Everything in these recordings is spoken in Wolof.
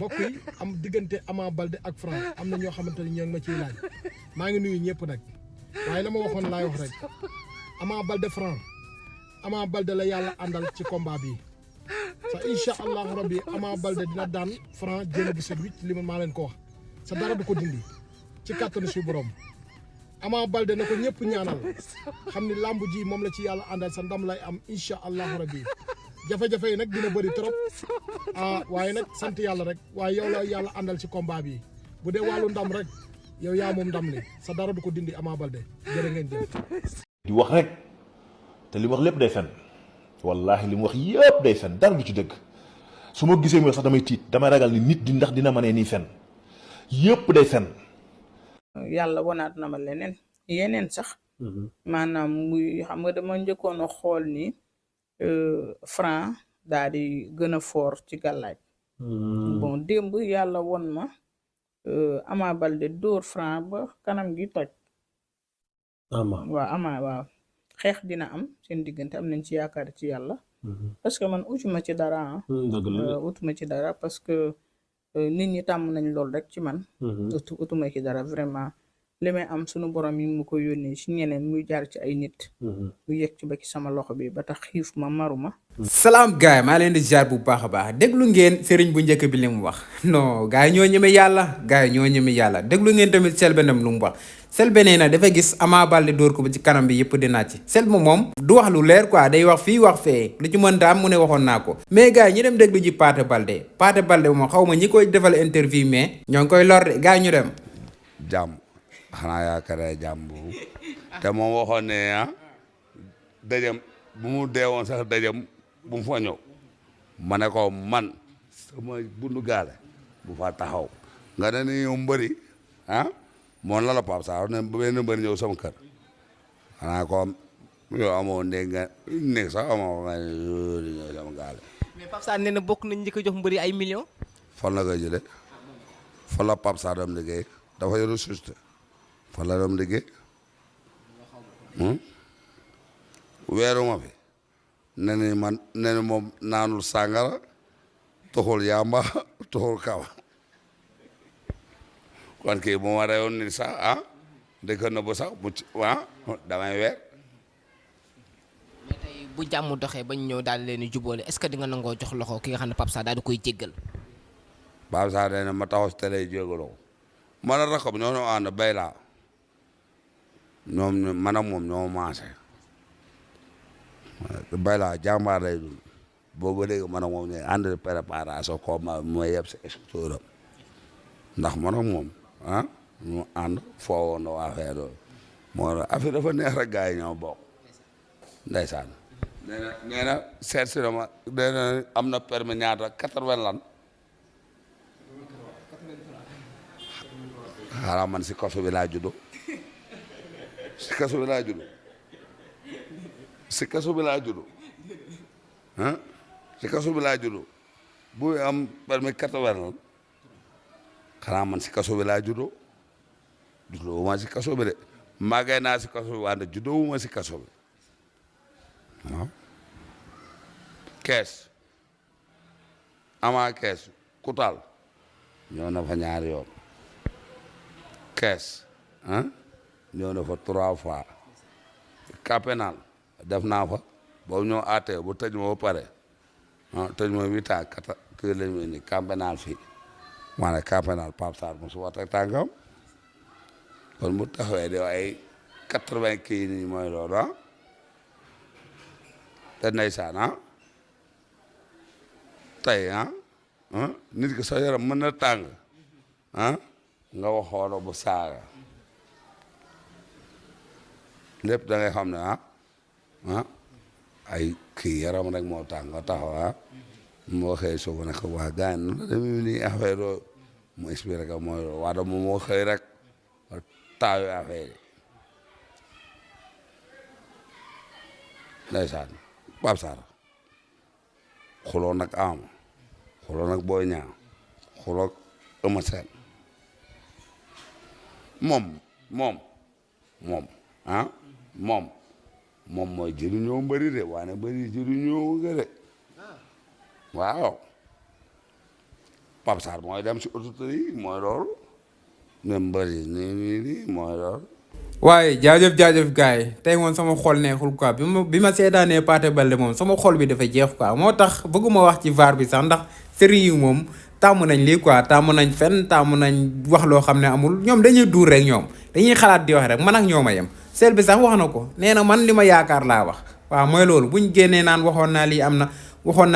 mbokk yi am diggante Ama Baldé ak Franc am na ñoo xamante ni ñoo ngi ma ciy laaj maa ngi nuyu ñëpp nag waaye la ma waxoon laay wax rek Ama Baldé Franc Ama Baldé la yàlla àndal ci combat bi sa incha allahu rabbi Ama Baldé dina daan Franc jël bu set wicc li ma maa leen ko wax sa dara du ko dindi ci kàttanu su borom Ama Baldé na ko ñëpp ñaanal xam ni làmb ji moom la ci yàlla àndal sa ndam lay am incha allahu rabbi jafe-jafe yi nag dina bëri trop waaye nag sant yàlla rek waaye yow la yàlla àndal ci combat bi bu dee wàllu ndam rek yow yaa moom ndam li sa dara du ko dindi Ama Baldé jërë ngeen jëf. di wax rek te li mu wax lépp day fen wallaahi li mu wax yëpp day fen dara du ci dëgg su ma gisee mu sax damay tiit damay ragal ni nit di ndax dina mënee nii fen yëpp day fen. yàlla wanaat na ma yeneen sax. maanaam muy xam nga dama njëkkoon a xool ni Franc daal di gën a fort ci gàllaaj bon démb yàlla won ma Ama Baldé dóor Franc ba kanam gi toj. waaw xeex dina am seen diggante am nañ ci yaakaar ci yàlla. parce que man utuma ci dara utuma ci dara parce que nit ñi tàmm nañ lool rek ci man. utuma ci dara vraiment li may am sunu borom yi mu ko yónnee ci ñeneen muy jaar ci ay nit. mu yegg ci ba ci sama loxo bi ba tax xiif ma maruma. salaam gaay maa leen di jaar bu baax a baax déglu ngeen sëriñ bu njëkk bi li mu wax non gaay ñoo ñeme yàlla déglu ngeen tamit Selbé Ndom lu mu wax Selbé nee na dafa gis Ama Baldé dóor ko ba ci kanam bi yëpp dinaa ci Selbé moom du wax lu leer quoi day wax fii wax fee lu ci mënta am mu ne waxoon naa ko mais gaay ñi dem déglu ji Pathé Baldé moom xaw ma ñi koy defal interview mais ñoo ngi koy lor de gaay ñu dem jàmm xanaa yaakaar jàmm boobu te moom waxoon ne dajam bu mu deewoon sax dajam bu mu fa ñëw ma ne ko man sama bundu gaale bu fa taxaw nga ne ni yow mbëri moom la Pape Sarr ne benn mbëri ñëw sama kër xanaa ko yow amoo néeg sax amoo nga ñëw sama gaale. mais Pape Sarr nee na bokk nañ njëkk a jox mbëri ay millions. fan la koy jëlee fan la Pape Sarr doon liggéey dafa yor ressource fan la doon liggéey weeru ma fi ne ni man ne ni moom naanul sàngara toxul yamba toxul kawa kon kii bu ma reyoon ni sax dëkk na bu sax bu damay weer. mais tey bu jàmm doxee bañ ñëw daal leen di jubóole est-ce que di nga nangoo jox loxo ki nga xam ne Pape Sarr daal di koy jéggal. Pape Sarr nee na ma taxaw si télé jéggaloo man a rakam ñoo ñoo ànd bay laa ñoom man ak moom ñoo maase bay laa jàmbaar lay dund boobu léegi man ak moom ñu ànd préparation combat mooy yeb si extoram ndax man ak moom ñu ànd foo woon affaire loolu moo affaire dafa neex rek gars yi ñoo bokk ndeysaan nee na seet si na ma nee na am na permis ñaata 80 lan xanaa man si kaso bi laa juddoo si kaso bi laa juddoo si kaso bi laa juddoo si kaso bi laa juddoo bu am permis 80 lan xanaa man si kaso bi laa juddoo juddoo ma si kaso bi de màggee naa si kaso bi wante juddoo ma si kaso bi waaw kees ama kees kutal ñëw na fa ñaari yoon kees ñëw na fa 3 fois capenal def naa fa boobu ñoo aatee bu tëj ma ba pare tëj ma 8 ans 4 kii lañ ma indi capenal fii maanaam capenal Pape Sarr mosu wax ak tànkam kon mu taxawee de ay 80 kii nii mooy loolu te ndeysaan tey nit ki sa yaram mën na tàng nga waxoolo bu saaga lépp da ngay xam ne ay kii yaram rek moo tàng nga taxaw moo xëy suuf ne ko waa gaañ na demi nii affaire mu expliqué ko mooy loolu waa dama moo xëy rek taayu affaire yi ndeysaan Pape Sarr xuloo nag Ama xuloo nag Boy Niang xuloo Eumeu Sène moom mooy jëriñoo mbëri de waaye mbëri jëriñoo nga de waaw Pape Sarr mooy dem si autorité yi mooy loolu même bëri nii mooy loolu. waaye jaajëf gars yi tey moom sama xol neexul quoi bi ma seetaanee Pathé Baldé moom sama xol bi dafa jeex quoi moo tax bëgguma wax ci VAR bi sax ndax sëriñ yi moom tàmm nañ lii quoi tàmm nañ fenn tàmm nañ wax loo xam ne amul ñoom dañuy duur rek ñoom dañuy xalaat di wax rek man ak ñoom a yem sel bi sax wax na ko nee na man li ma yaakaar laa wax waaw mooy loolu buñ génnee naan waxoon naa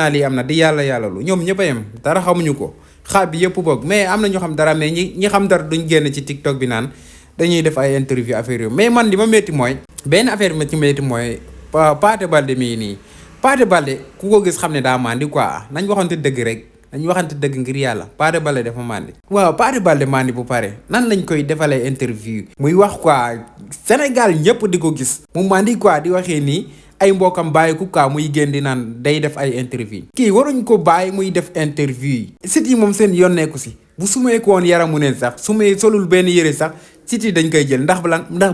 lii am na di yàlla lu ñoom ñëpp a yem dara xamuñu ko xaal bi yëpp boog mais am na ñoo xam dara mais ñi xam dara duñ génn ci TikTok bi naan dañuy def ay interview affaire yooyu mais man li ma métti mooy benn affaire bi ma ci métti mooy Pathé Baldé mii nii Pathé Baldé ku ko gis xam ne daa mandi quoi nañ waxante dëgg rek nañ waxante dëgg ngir yàlla Pathé Baldé dafa mandi waaw Pathé Baldé mandi bu pare nan lañ koy defalee interview muy wax quoi Sénégal ñëpp di ko gis mu mandi quoi di waxee nii ay mbokam bàyyi ku quoi muy génn di naan day def ay interview kii waruñ ko bàyyi muy def interview yi sit yi moom seen yoon nekku si bu sumee ko woon yaramu neen sax sumee solul benn yëre sax sit yi dañ koy jël ndax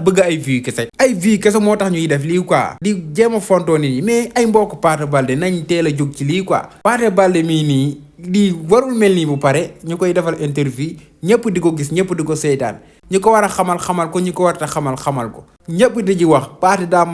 bëgg ay vues kese moo tax ñuy def lii quoi di jéem a fontoo nit ñi mais ay mbokk Pathé Baldé nañ teel a jóg ci lii quoi Pathé Baldé mii nii di warul mel nii bu pare ñu koy defal interview ñëpp di ko gis ñëpp di ko seytaan ñi ko war a xamal ko ñi ko war a xamal ko ñëpp di ji wax Pathé daa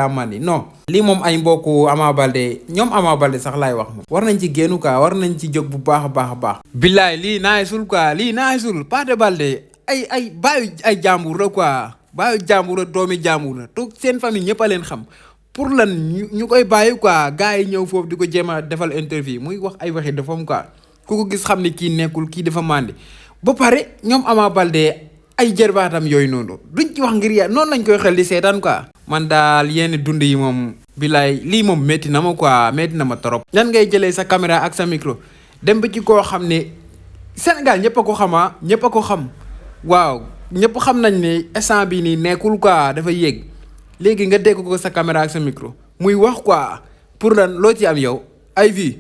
mandi non lii moom ay mbokku Ama Baldé ñoom Ama Baldé sax laay wax moom war nañ ci génnu quoi war nañ ci jóg bu baax a baax billaay lii naay sul quoi lii naay sul Pathé Baldé ay baayu ay jàmbur la quoi baayu jàmbur la doomi jàmbur la toog seen famille ñëpp a leen xam pour lan ñu koy bàyyi quoi gars yi ñëw foofu di ko jéem a defal interview muy wax ay waxi dafam quoi ku ko gis xam ne kii nekkul kii dafa mandi ba pare ñoom Ama Baldé ay jërbaatam yooyu noonu duñ ci wax ngir ya noonu lañ koy xel di seetaan quoi man daal yenn dund yi moom bilaay lii moom métti na ma quoi métti na ma trop lan ngay jëlee sa caméra ak sa micro dem ba ci koo xam ne Sénégal ñëpp a ko xamaa ñëpp a ko xam waaw ñëpp xam nañ ne instant bii nii nekkul quoi dafa yéeg léegi nga dégg ko sa caméra ak sa micro muy wax quoi pour lan loo ci am yow ay vie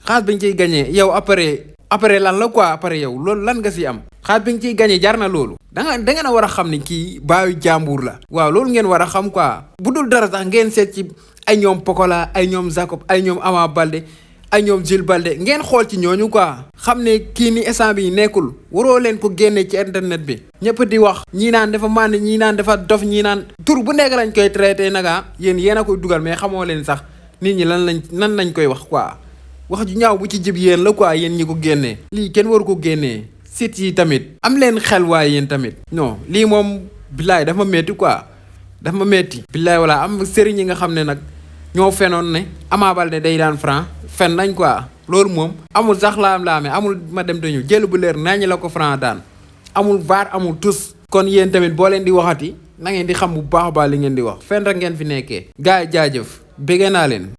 xaalis bi nga ciy gagné yow après lan la quoi après yow loolu lan nga si am xaalis bi nga ciy gagné jar na loolu da ngeen a war a xam ne kii baayu jàmbur la waaw loolu ngeen war a xam quoi bu dul dara sax ngeen seet ci ay ñoom Pokola ay ñoom Jacob ay ñoom Ama Baldé ay ñoom Jules Baldé ngeen xool ci ñooñu quoi xam ne kii ni instant bi nekkul waroo leen ko génne ci internet bi ñëpp di wax ñii naan dafa màndi ñii naan dafa dof ñii naan tur bu nekk lañ koy traité naga yéen a koy dugal mais xamoo leen sax nit ñi lan lañ koy wax quoi wax ju ñaaw bu ci jib yéen la quoi yéen ñi ko génnee lii kenn waru ko génnee site yi tamit am leen xel waaye yéen tamit non lii moom billaay dafa ma metti quoi dafa ma metti billaay wala am sëriñ yi nga xam ne nag ñoo fenoon ne Ama Baldé day daan Franc fen nañ quoi loolu moom amul sax laam-laame amul ma dem te ñu jël bu leer nañ la ko Franc daan amul VAR amul tus kon yéen tamit boo leen di waxati na ngeen di xam bu baax a baax li ngeen di wax fen rek ngeen fi nekkee gars yi jaajëf bëgg naa leen